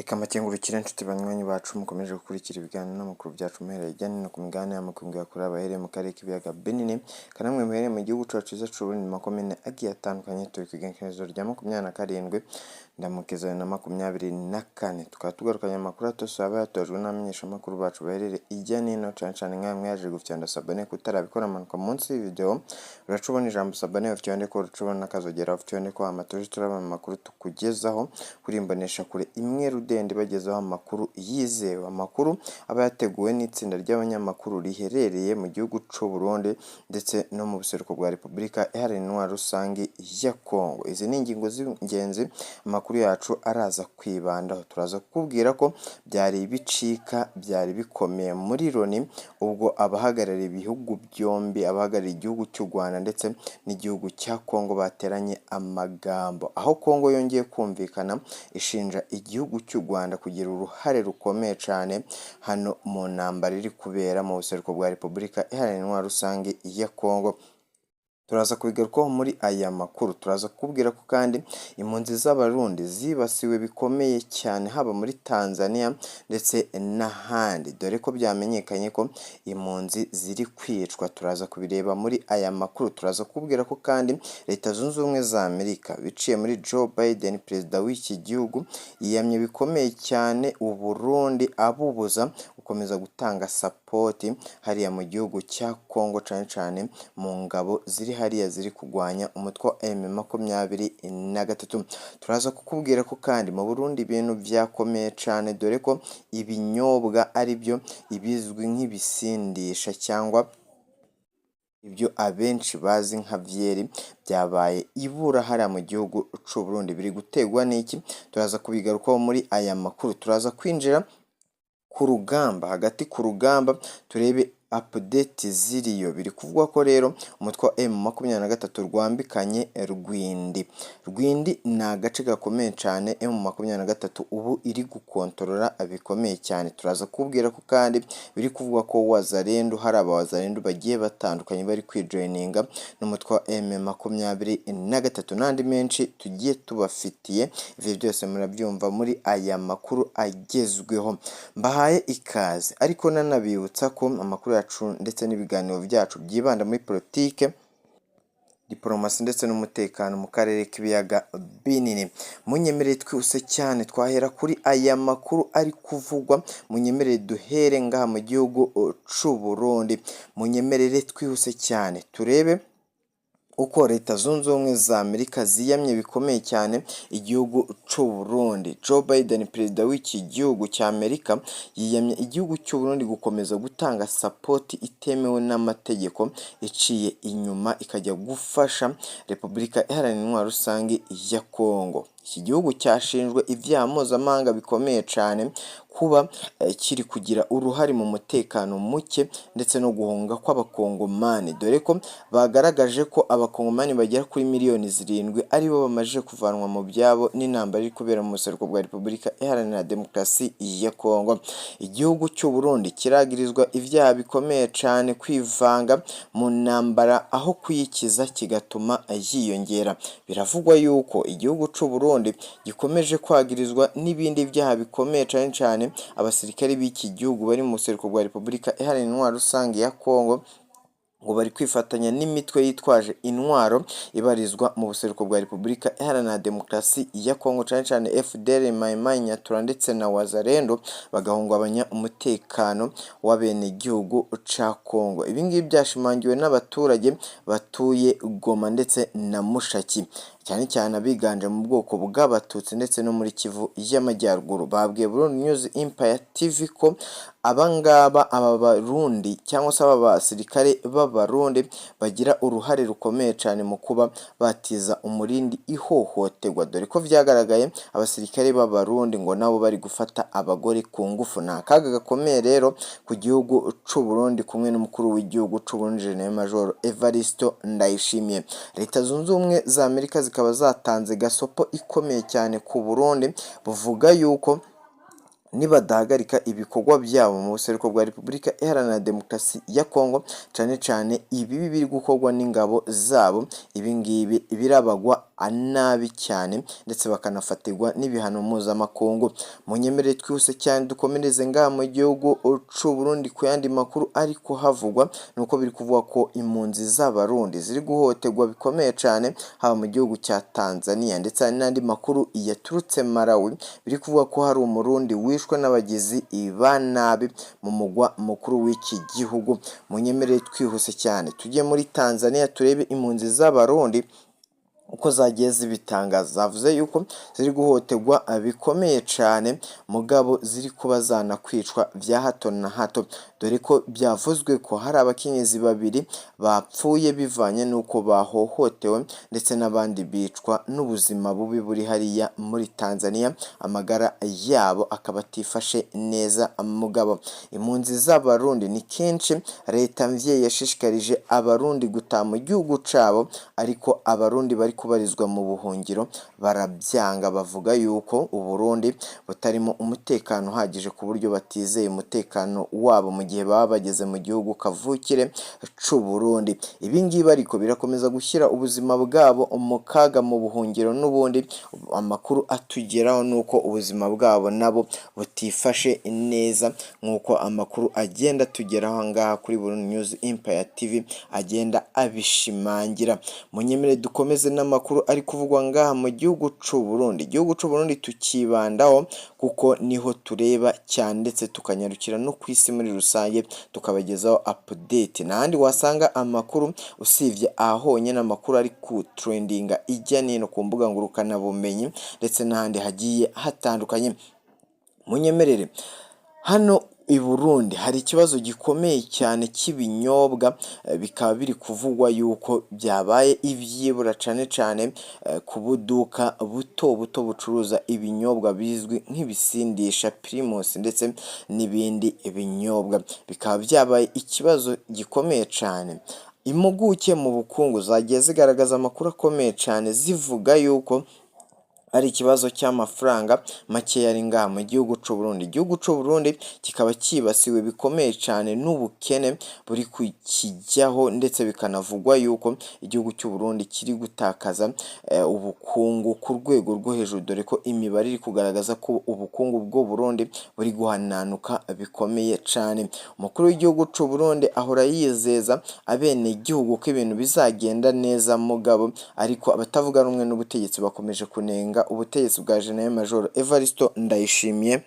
Reka mbakengurukire nshuti banywanyi bacu mukomeje gukurikira ibiganiro n'amakuru byacu muhereye hirya no hino ku migabane y'amakungu ya kure, abahereye mu karere k'ibiyaga binini, kandi namwe muhereye mu gihugu cacu ciza c'Uburundi mu makomine agiye atandukanye. Turi kw'igenekerezo rya 27 Ndamukiza 2024, tukaba tugarukanye amakuru atose aba yatojwe n'abamenyeshamakuru bacu baherereye hirya no hino, cane cane nkamwe yaje gufyonda s'abonner. Kutarabikora, manuka munsi y'ivideo, uraca ubona ijambo s'abonner, ufyondeko, uraca ubona akazogera, ufyondeko, hama tuje turabona amakuru tukugezaho kuri imboneshakure imwe rudende bagezaho amakuru yizewe, amakuru aba yateguwe n'itsinda ry'abanyamakuru riherereye mu gihugu c'u Burundi ndetse no mu buseruko bwa Repubulika Iharanira Intwaro Rusangi ya Kongo. Izi ni ingingo z'ingenzi amakuru yacu araza kwibandaho. Turaza kukubwira ko byari bicika, byari bikomeye muri Loni, ubwo abahagarariye ibihugu byombi, abahagarariye igihugu cy'u Rwanda ndetse n'igihugu cya Kongo, bateranye amagambo, aho Kongo yongeye kumvikana ishinja igihugu cy'u Rwanda kugira uruhare rukomeye cyane hano mu ntambara iri kubera mu buseruko bwa Repubulika Iharanira Intwaro Rusange ya Kongo. Turaza kubigarukaho muri aya makuru. Turaza kukubwira ko kandi impunzi z'Abarundi zibasiwe bikomeye cyane, haba muri Tanzania ndetse n'ahandi, dore ko byamenyekanye ko impunzi ziri kwicwa. Turaza kubireba muri aya makuru. Turaza kukubwira ko kandi Leta Zunze Ubumwe za Amerika, biciye muri Joe Biden, perezida w'iki gihugu, yiyamye bikomeye cyane Uburundi, abubuza gukomeza gutanga support hariya mu gihugu cya Kongo, cane cane mu ngabo ziri hariya ziri kurwanya umutwe wa M23. Turaza kukubwira ko kandi mu Burundi ibintu vyakomeye cane, dore ko ibinyobwa ari byo ibizwi nk'ibisindisha cyangwa ibyo abenshi bazi nka byeri byabaye ibura hariya mu gihugu c'u Burundi. Biri guterwa n'iki? Turaza kubigarukaho muri aya makuru. Turaza kwinjira ku rugamba, hagati ku rugamba, turebe update ziriyo. Biri kuvugwa ko rero umutwe wa M23 rwambikanye Rwindi. Rwindi ni agace gakomeye cyane M23 ubu iri gukontorora bikomeye cyane. Turaza kubwira ko kandi biri kuvugwa ko Wazalendo, hari aba Wazalendo bagiye batandukanye bari kwijoininga n'umutwe wa M23, n'andi menshi tugiye tubafitiye. Ivyo byose murabyumva muri aya makuru agezweho. Mbahaye ikaze, ariko nanabibutsa ko amakuru yacu ndetse n'ibiganiro byacu byibanda muri politike, diporomasi ndetse n'umutekano mu karere k'ibiyaga binini. Munyemerere twihuse cyane, twahera kuri aya makuru ari kuvugwa. Munyemerere duhere ngaha mu gihugu c'u Burundi. Munyemerere twihuse cyane turebe uko Leta Zunze Ubumwe za Amerika ziyamye bikomeye cyane igihugu c'u Burundi. Joe Biden, perezida w'iki gihugu cya Amerika, yiyamye igihugu cy'u Burundi gukomeza gutanga support itemewe n'amategeko, iciye inyuma ikajya gufasha Repubulika Iharanira Intwaro Rusange ya Kongo. Iki gihugu cyashinjwe ibyaha mpuzamahanga bikomeye cyane, kuba kiri kugira uruhare mu mutekano muke ndetse no guhunga kw'Abakongomani, dore ko bagaragaje ko Abakongomani bagera kuri miliyoni 7 aribo bamajije kuvanwa mu byabo n'intambara iri kubera mu buseruko bwa Repubulika Iharanira Demokarasi ya Kongo. Igihugu cy'u Burundi kiragirizwa ibyaha bikomeye cyane, kwivanga mu ntambara aho kuyikiza kigatuma yiyongera. Biravugwa yuko igihugu cy'u Burundi gikomeje kwagirizwa n'ibindi byaha bikomeye, cyane cyane abasirikare b'iki gihugu bari mu buseruko bwa Repubulika Iharanira Intwaro Rusange ya Kongo, ngo bari kwifatanya n'imitwe yitwaje intwaro ibarizwa mu buseruko bwa Repubulika Iharanira Demokarasi ya Kongo, cyane cyane FDLR, Mai Mai Nyatura ndetse na Wazalendo, bagahungabanya umutekano w'abenegihugu ca Kongo. Ibi ngibi byashimangiwe n'abaturage batuye Goma ndetse na Mushaki, cyane cyane abiganje mu bwoko bw'Abatutsi, ndetse no muri Kivu y'Amajyaruguru. Babwiye Burundi News Empire TV ko abangaba, aba Barundi cyangwa se aba basirikare b'Abarundi, bagira uruhare rukomeye cyane mu kuba batiza umurindi ihohoterwa, dore ko vyagaragaye abasirikare b'Abarundi ngo nabo bari gufata abagore ku ngufu. Ni akaga gakomeye rero ku gihugu c'u Burundi kumwe n'umukuru w'igihugu c'u Burundi, General Major Evaristo Ndayishimiye. Leta Zunze Ubumwe za Amerika zikaba zatanze gasopo ikomeye cyane ku Burundi, buvuga yuko nibadahagarika ibikorwa byabo mu buseruko bwa Repubulika Iharanira Demokarasi ya Kongo, cyane cyane ibibi biri gukorwa n'ingabo zabo, ibi ngibi birabagwa. Nabi cyane, ndetse bakanafatirwa n'ibihano mpuzamakungu. Munyemerere twihuse cyane dukomereze ngaha mu gihugu c'u Burundi. Ku yandi makuru ariko havugwa, nuko biri kuvuga ko impunzi z'Abarundi ziri guhohoterwa bikomeye cyane, haba mu gihugu cya Tanzania, ndetse hari n'andi makuru yaturutse Malawi, biri kuvuga ko hari Umurundi wishwe n'abagizi ba nabi mu mugwa mukuru w'iki gihugu. Munyemerere twihuse cyane tujye muri Tanzania, turebe impunzi z'Abarundi uko zagiye zibitangaza. Zavuze yuko ziri guhohoterwa bikomeye cyane, mugabo ziri kuba zanakwicwa vya hato na hato, dore ko byavuzwe ko hari abakenyezi babiri bapfuye bivanye n'uko bahohotewe, ndetse n'abandi bicwa n'ubuzima bubi buri hariya muri Tanzania, amagara yabo akaba atifashe neza. Mugabo impunzi z'Abarundi, ni kenshi leta mvyeyi yashishikarije Abarundi gutaha mu gihugu cabo, ariko Abarundi bari kubarizwa mu buhungiro barabyanga, bavuga yuko Uburundi butarimo umutekano uhagije, ku buryo batizeye umutekano wabo mu gihe baba bageze mu gihugu kavukire c'u Burundi. Ibi ngibi ariko birakomeza gushyira ubuzima bwabo mu kaga mu buhungiro. N'ubundi amakuru atugeraho nuko ubuzima bwabo nabo butifashe neza, nk'uko amakuru agenda atugeraho ngaha kuri Burundi News Empire TV agenda abishimangira. Munyemere dukomeze n'amakuru ari kuvugwa ngaha mu gihugu c'u Burundi. Igihugu c'u Burundi tukibandaho kuko niho tureba cyane, ndetse tukanyarukira no ku isi muri rusange, tukabagezaho update. N'ahandi wasanga amakuru usibye aha honyine amakuru ari ku trendinga ijya n'ino ku mbuga ngurukanabumenyi, ndetse n'ahandi hagiye hatandukanye. Munyemerere hano i Burundi hari ikibazo gikomeye cyane cy'ibinyobwa, bikaba biri kuvugwa yuko byabaye ivyibura, cane cane ku buduka buto buto bucuruza ibinyobwa bizwi nk'ibisindisha, Primus ndetse n'ibindi binyobwa, bikaba byabaye ikibazo gikomeye cane. Impuguke mu bukungu zagiye zigaragaza amakuru akomeye cane, zivuga yuko ari ikibazo cy'amafaranga makeya ari ngaha mu gihugu c'u Burundi. Igihugu c'u Burundi kikaba cyibasiwe bikomeye cane n'ubukene buri kukijyaho, ndetse bikanavugwa yuko igihugu cy'u Burundi kiri gutakaza ubukungu ku rwego rwo hejuru, dore ko imibare iri kugaragaza ko ubukungu bw'u Burundi buri guhananuka bikomeye cane. Umukuru w'igihugu c'u Burundi ahora yizeza abenegihugu ko ibintu bizagenda neza, mugabo ariko abatavuga rumwe n'ubutegetsi bakomeje kunenga ubutegetsi bwa General Major Evariste Ndayishimiye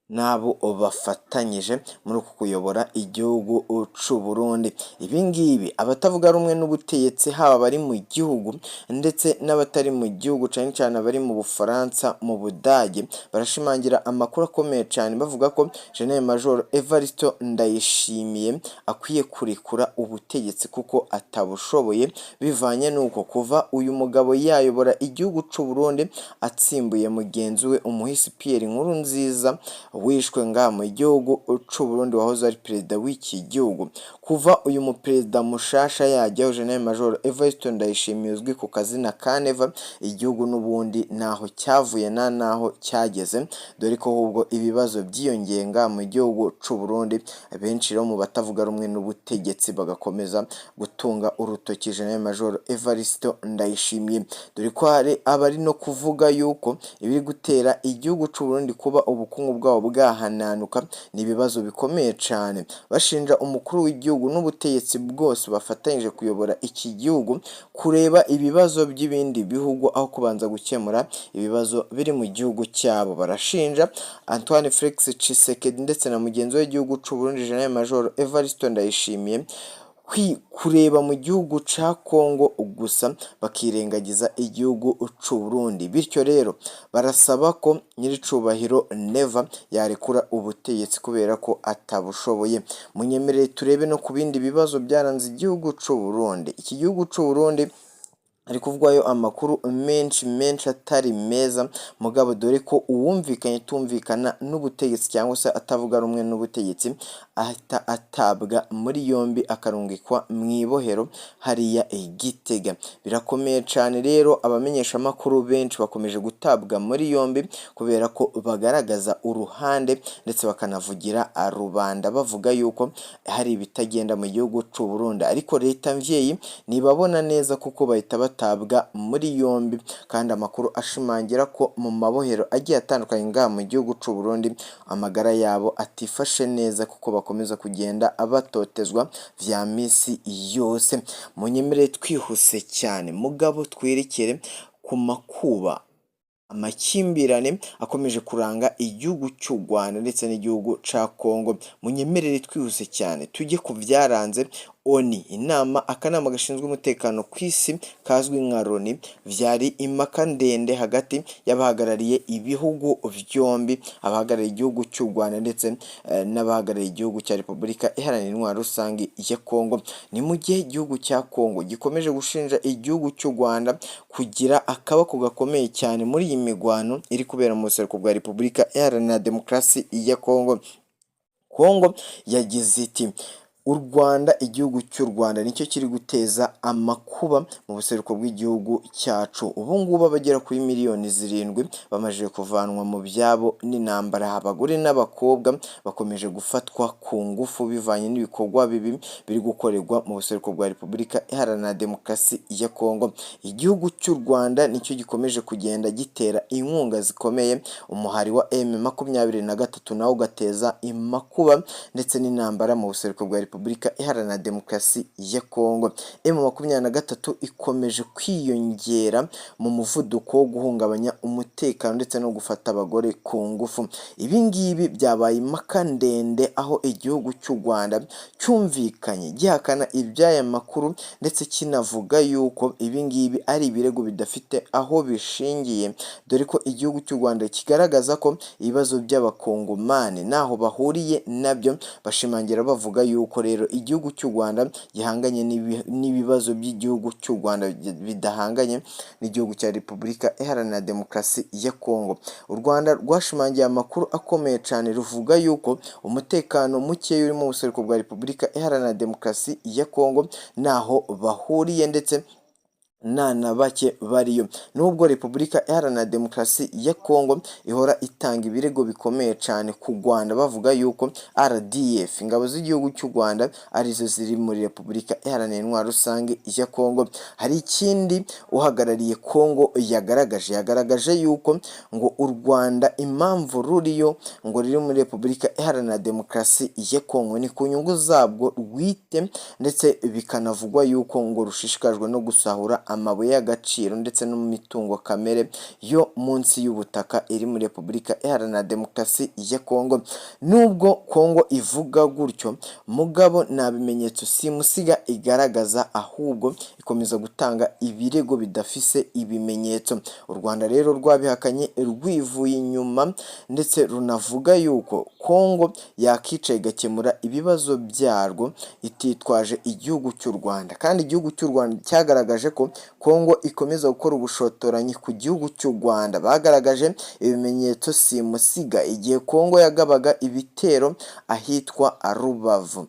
n'abo bafatanyije muri uku kuyobora igihugu c'u Burundi. Ibi ngibi abatavuga rumwe n'ubutegetsi, haba abari mu gihugu ndetse n'abatari mu gihugu, cane cane abari mu Bufaransa, mu Budage, barashimangira amakuru akomeye cane, bavuga ko General Major Evariste Ndayishimiye akwiye kurekura ubutegetsi kuko atabushoboye, bivanye n'uko kuva uyu mugabo yayobora igihugu c'u Burundi atsimbuye mugenzi we umuhisi Pierre Nkurunziza wishwe ngaha mu gihugu c'u Burundi, wahoze ari perezida w'iki gihugu. Kuva uyu muperezida mushasha yajyaho, General Major Evariste Ndayishimiye uzwi ku kazina ka Neva, igihugu n'ubundi ntaho cyavuye nta naho cyageze, dore ko ahubwo ibibazo byiyongeye ngaha mu gihugu c'u Burundi. Benshi rero mu batavuga rumwe n'ubutegetsi bagakomeza gutunga urutoki General Major Evariste Ndayishimiye, dore ko hari abari no kuvuga yuko ibiri gutera igihugu c'u Burundi kuba ubukungu bwabo bwahananuka ni ibibazo bikomeye cane. Bashinja umukuru w'igihugu n'ubutegetsi bwose bafatanyije kuyobora iki gihugu kureba ibibazo by'ibindi bihugu aho kubanza gukemura ibibazo biri mu gihugu cyabo. Barashinja Antoine Felix Tshisekedi ndetse na mugenzi we w'igihugu c'u Burundi General Major Evariste Ndayishimiye kureba mu gihugu ca Congo gusa, bakirengagiza igihugu c'u Burundi. Bityo rero barasaba ko nyiricubahiro Neva yarekura ubutegetsi kubera ko atabushoboye. Munyemerere turebe no ku bindi bibazo byaranze igihugu c'u Burundi. Iki gihugu c'u Burundi hari kuvugwayo amakuru menshi menshi atari meza, mugabo dore ko uwumvikanye tumvikana n'ubutegetsi cyangwa se atavuga rumwe n'ubutegetsi ahita atabwa muri yombi, akarungikwa mu ibohero hariya i Gitega. Birakomeye cane rero, abamenyeshamakuru benshi bakomeje gutabwa muri yombi kubera ko bagaragaza uruhande ndetse bakanavugira rubanda, bavuga yuko hari ibitagenda mu gihugu c'u Burundi, ariko leta mvyeyi ntibabona neza kuko bahita batabwa muri yombi, kandi amakuru ashimangira ko mu mabohero agiye atandukanye ngaha mu gihugu c'u Burundi amagara yabo atifashe neza kuko bakomeza kugenda batotezwa vya misi yose. Munyemerere twihuse cyane mugabo twerekere ku makuba, amakimbirane akomeje kuranga igihugu cy'u Rwanda ndetse n'igihugu ca Kongo. Munyemerere twihuse cyane tujye ku byaranze ONU, inama akanama gashinzwe umutekano ku isi kazwi nka Loni. Vyari impaka ndende hagati y'abahagarariye ibihugu vyombi, abahagarariye igihugu cy'u Rwanda ndetse n'abahagarariye igihugu cya Repubulika Iharanira Intwaro Rusange ya Kongo. Ni mu gihe igihugu cya Kongo gikomeje gushinja igihugu cy'u Rwanda kugira akaboko gakomeye cyane muri iyi migwano iri kubera mu buseruko bwa Repubulika Iharanira Demokarasi ya Kongo. Kongo yagize iti: "U Rwanda, igihugu cy'u Rwanda nicyo kiri guteza amakuba mu buseruko bw'igihugu cyacu. Ubu ngubu abagera kuri miliyoni 7 bamaze kuvanwa mu byabo n'intambara. Abagore n'abakobwa bakomeje gufatwa ku ngufu bivanye n'ibikorwa bibi biri gukorerwa mu buseruko bwa Repubulika Iharanira Demokarasi ya Kongo. Igihugu cy'u Rwanda nicyo gikomeje kugenda gitera inkunga zikomeye umuhari wa M23, nawo ugateza amakuba ndetse n'intambara mu buseruko bwa Repubulika Iharanira Demokarasi ya Kongo. M23 ikomeje kwiyongera mu muvuduko wo guhungabanya umutekano ndetse no gufata abagore ku ngufu." Ibi ngibi byabaye impaka ndende, aho igihugu cy'u Rwanda cyumvikanye gihakana iby'aya makuru ndetse kinavuga yuko ibi ngibi ari ibirego bidafite aho bishingiye, dore ko igihugu cy'u Rwanda kigaragaza ko ibibazo by'abakongomani ntaho bahuriye nabyo. Bashimangira bavuga yuko rero igihugu cy'u Rwanda gihanganye n'ibibazo by'igihugu cy'u Rwanda, bidahanganye n'igihugu cya Repubulika Iharanira Demokarasi ya Kongo. U Rwanda rwashimangiye amakuru akomeye cyane, ruvuga yuko umutekano mukeya uri mu buseruko bwa Repubulika Iharanira Demokarasi ya Kongo ntaho bahuriye ndetse nta na bake bariyo. Nubwo Repubulika Iharanira Demokarasi ya Kongo ihora itanga ibirego bikomeye cyane ku Rwanda, bavuga yuko RDF, ingabo z'igihugu cy'u Rwanda, arizo ziri muri Repubulika Iharanira Intwaro Rusange ya Kongo. Hari ikindi uhagarariye Kongo yagaragaje yuko ngo u Rwanda impamvu ruriyo, ngo ruri muri Repubulika Iharanira Demokarasi ya Kongo, ni ku nyungu zabwo rwite, ndetse bikanavugwa yuko ngo rushishikajwe no gusahura amabuye y'agaciro ndetse n'imitungo kamere yo munsi y'ubutaka iri muri Repubulika Iharanira Demokarasi ya Kongo. Nubwo Kongo ivuga gutyo, mugabo nta bimenyetso simusiga igaragaza, ahubwo ikomeza gutanga ibirego bidafise ibimenyetso. U Rwanda rero rwabihakanye rwivuye inyuma, ndetse runavuga yuko Kongo yakicaye igakemura ibibazo byarwo ititwaje igihugu cy'u Rwanda. Kandi igihugu cy'u Rwanda cyagaragaje ko Kongo ikomeza gukora ubushotoranyi ku gihugu cy'u Rwanda. Bagaragaje ibimenyetso simusiga igihe Kongo yagabaga ibitero ahitwa Rubavu.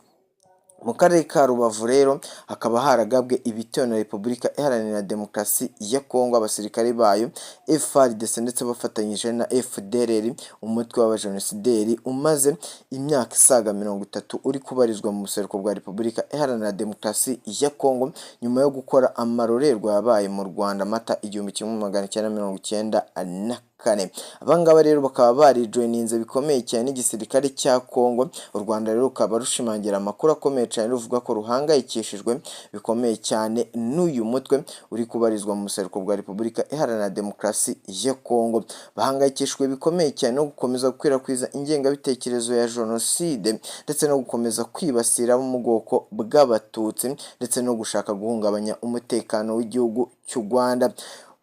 Mu karere ka Rubavu rero hakaba haragabwe ibitero na Repubulika Iharanira Demokarasi ya Kongo, abasirikare bayo FARDC ndetse bafatanyije na FDLR, umutwe w'abajenosideri umaze imyaka isaga 30 uri kubarizwa mu buseruko bwa Repubulika Iharanira Demokarasi ya Kongo, nyuma yo gukora amarorerwa yabaye mu Rwanda Mata 1994. Abangaba rero bakaba barijoyininze bikomeye cyane n'igisirikare cya Kongo. U Rwanda rero rukaba rushimangira amakuru akomeye cyane, ruvuga ko ruhangayikishijwe bikomeye cyane n'uyu mutwe uri kubarizwa mu buseruko bwa Repubulika Iharanira Demokarasi ya Kongo. Bahangayikishijwe bikomeye cyane no gukomeza gukwirakwiza ingengabitekerezo ya jenoside ndetse no gukomeza kwibasira abo mu bwoko bw'Abatutsi ndetse no gushaka guhungabanya umutekano w'igihugu cy'u Rwanda.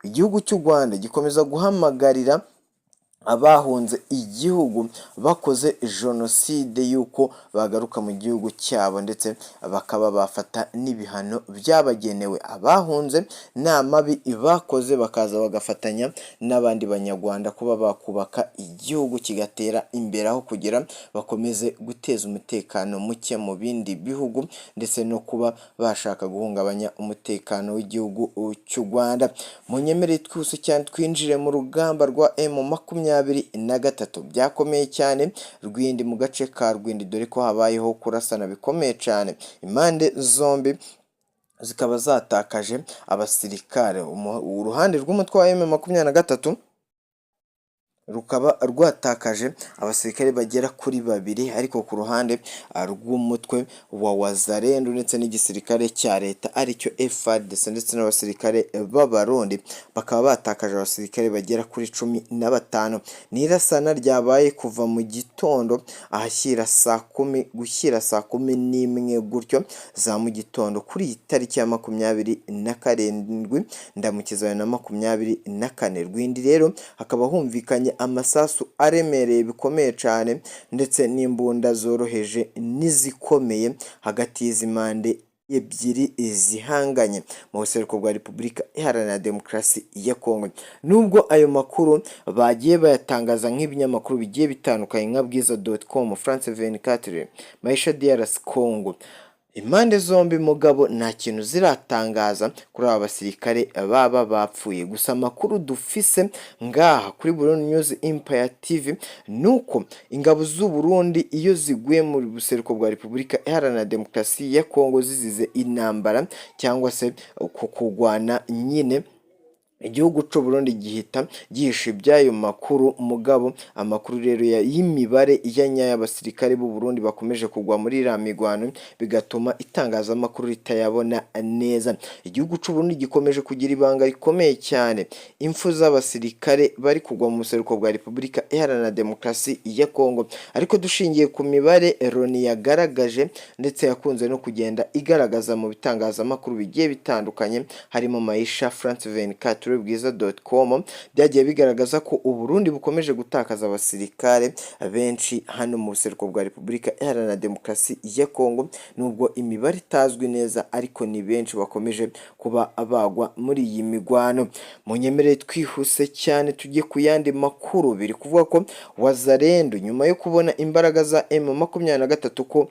Igihugu cy'u Rwanda gikomeza guhamagarira abahunze igihugu bakoze jenoside y'uko bagaruka mu gihugu cyabo, ndetse bakaba bafata n'ibihano byabagenewe. Abahunze nta mabi bakoze, bakaza bagafatanya n'abandi Banyarwanda kuba bakubaka igihugu kigatera imbere, aho kugira bakomeze guteza umutekano muke mu bindi bihugu ndetse no kuba bashaka guhungabanya umutekano w'igihugu cy'u Rwanda. Munyemerere twihuse cyane twinjire mu rugamba rwa M23. Byakomeye cyane Rwindi, mu gace ka Rwindi, dore ko habayeho kurasana bikomeye cyane impande zombi. zikaba zatakaje abasirikare. Uruhande rw'umutwe wa M23 rukaba rwatakaje abasirikare bagera kuri babiri, ariko ku ruhande rw'umutwe wa Wazalendo ndetse n'igisirikare cya leta aricyo FARDC ndetse n'abasirikare b'Abarundi bakaba batakaje abasirikare bagera kuri 15. Ni irasana ryabaye kuva mu gitondo ahashyira saa 10 gushyira saa 11 gutyo za mu gitondo kuri iyi tariki ya 27 Ndamukiza 2024. Rwindi rero hakaba humvikanye amasasu aremereye bikomeye cyane ndetse n'imbunda zoroheje n'izikomeye hagati y'izi mpande ebyiri zihanganye mu buseruko bwa Repubulika Iharanira Demokarasi ya Kongo. Nubwo ayo makuru bagiye bayatangaza nk'ibinyamakuru bigiye bitandukanye nka Bwiza.com, France 24, Maisha DRC Congo, impande zombi mugabo nta kintu ziratangaza kuri aba basirikare baba bapfuye. Gusa amakuru dufise ngaha kuri Burundi News Empire TV nuko ingabo z'u Burundi iyo ziguye mu buseruko bwa Repubulika Iharanira Demokarasi ya Kongo zizize intambara cyangwa se ku kurwana nyine, igihugu c'u Burundi gihita gihisha iby'ayo makuru. Mugabo amakuru rero y'imibare ya nyayo y'abasirikare b'u Burundi bakomeje kugwa muri iriya migwano bigatuma itangazamakuru ritayabona neza. Igihugu c'u Burundi gikomeje kugira ibanga rikomeye cyane impfu z'abasirikare bari kugwa mu buseruko bwa Repubulika Iharanira Demokarasi ya Kongo, ariko dushingiye ku mibare Loni yagaragaje ndetse yakunze no kugenda igaragaza mu bitangazamakuru bigiye bitandukanye harimo Maisha, France 24, Bwiza.com, byagiye bigaragaza ko u Burundi bukomeje gutakaza abasirikare benshi hano mu buseruko bwa Repubulika Iharanira Demokarasi ya Kongo. Nubwo imibare itazwi neza, ariko ni benshi bakomeje kuba bagwa muri iyi migwano. Munyemerere twihuse cyane tujye ku yandi makuru. Biri kuvuga ko Wazalendo nyuma yo kubona imbaraga za M23 ko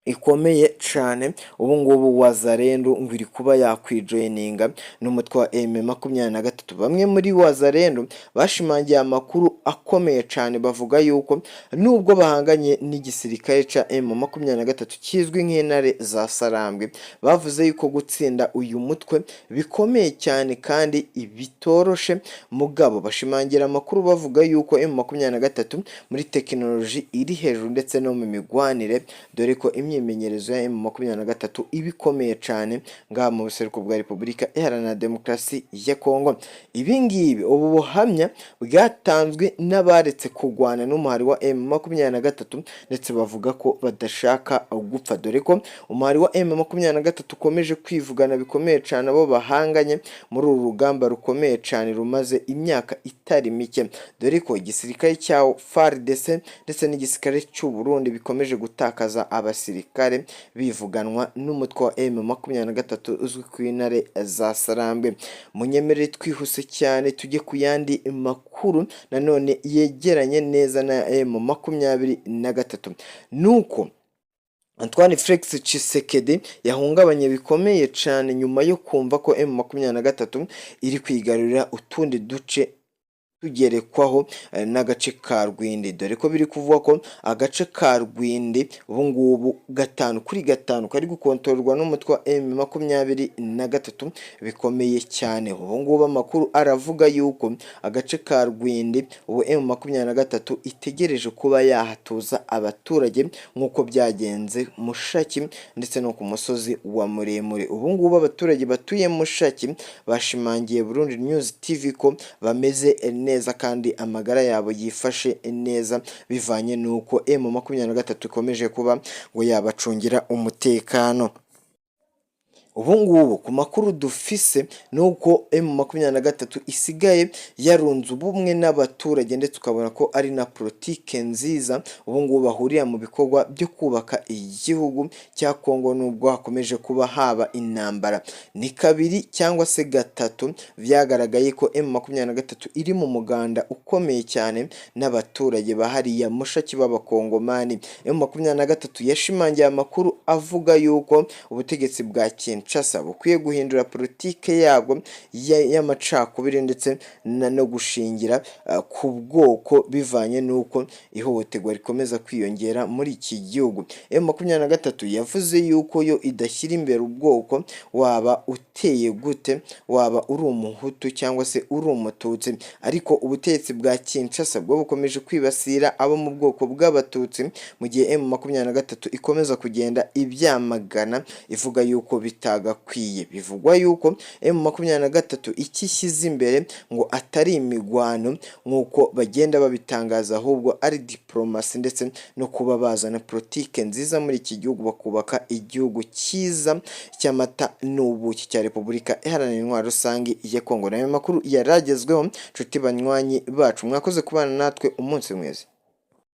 ikomeye cane, ubu ngubu Wazalendo ngo iri kuba yakwijoininga n'umutwe wa M23. Bamwe muri Wazalendo bashimangiye amakuru akomeye cane, bavuga yuko nubwo bahanganye n'igisirikare ca M23 kizwi nk'intare za Sarambwe, bavuze yuko gutsinda uyu mutwe bikomeye cyane kandi bitoroshe. Mugabo bashimangira amakuru bavuga yuko M23 muri tekinoloji iri hejuru ndetse no mu migwanire, dore ko imyimenyerezo ya M23 iba ikomeye cyane ngaha mu buseruko bwa Repubulika Iharanira Demokarasi ya Kongo. Ibi ngibi, ubu buhamya bwatanzwe n'abaretse kurwana n'umuhari wa M23 ndetse bavuga ko badashaka gupfa, dore ko umuhari wa M23 ukomeje kwivugana bikomeye cyane abo bahanganye muri uru rugamba rukomeye cyane rumaze imyaka itari mike, dore ko igisirikare cya FARDC ndetse n'igisirikare cy'u Burundi bikomeje gutakaza abasirikare bivuganwa n'umutwe wa M23 uzwi ku intare za Sarambwe. Munyemerere twihuse cyane tujye ku yandi makuru nanone yegeranye neza na M23. Nuko Antoine Felix Tshisekedi yahungabanye bikomeye cyane nyuma yo kumva ko M23 iri kwigarurira utundi duce tugerekwaho n'agace ka Rwindi, dore ko biri kuvuga ko agace ka Rwindi ubu ngubu 5 kuri 5 kari gukontororwa n'umutwe wa M23 bikomeye cyane. Ubu ngubu amakuru aravuga yuko agace ka Rwindi ubu M23 itegereje kuba yahatuza abaturage nk'uko byagenze Mushaki ndetse no ku musozi wa Muremure. Ubu ngubu abaturage batuye Mushaki bashimangiye Burundi News TV ko bameze neza kandi amagara yabo yifashe neza, bivanye n'uko M23 ikomeje kuba ngo yabacungira umutekano. Ubu ngubu ku makuru dufise ni uko M23 isigaye yarunze ubumwe n'abaturage, ndetse ukabona ko ari na politike nziza ubu ngubu bahurira mu bikorwa byo kubaka igihugu cya Kongo nubwo hakomeje kuba haba intambara. Ni kabiri cyangwa se gatatu byagaragaye ko M23 iri mu muganda ukomeye cyane n'abaturage bahariya Mushaki b'Abakongomani. M23 yashimangiye amakuru avuga yuko ubutegetsi bwa Kinshasa Kinshasa bukwiye guhindura politike yabwo y'amacakubiri ndetse no gushingira ku bwoko, bivanye n'uko ihohoterwa rikomeza kwiyongera muri iki gihugu. M23 yavuze yuko yo idashyira imbere ubwoko, waba uteye gute, waba uri umuhutu cyangwa se uri umututsi, ariko ubutegetsi bwa Kinshasa bwo bukomeje kwibasira abo mu bwoko bw'abatutsi, mu gihe M23 ikomeza kugenda ibyamagana ivuga yuko bitagakwiye. Bivugwa yuko M23 icyo ishyize imbere ngo atari imigwano nk'uko bagenda babitangaza, ahubwo ari diplomasi ndetse no kuba bazana politike nziza muri iki gihugu, bakubaka igihugu cyiza cy'amata n'ubuki cya Repubulika Iharanira Intwaro Rusange ya Kongo. Nayo makuru yaragezweho, nshuti banywanyi bacu, mwakoze kubana natwe, umunsi mwiza.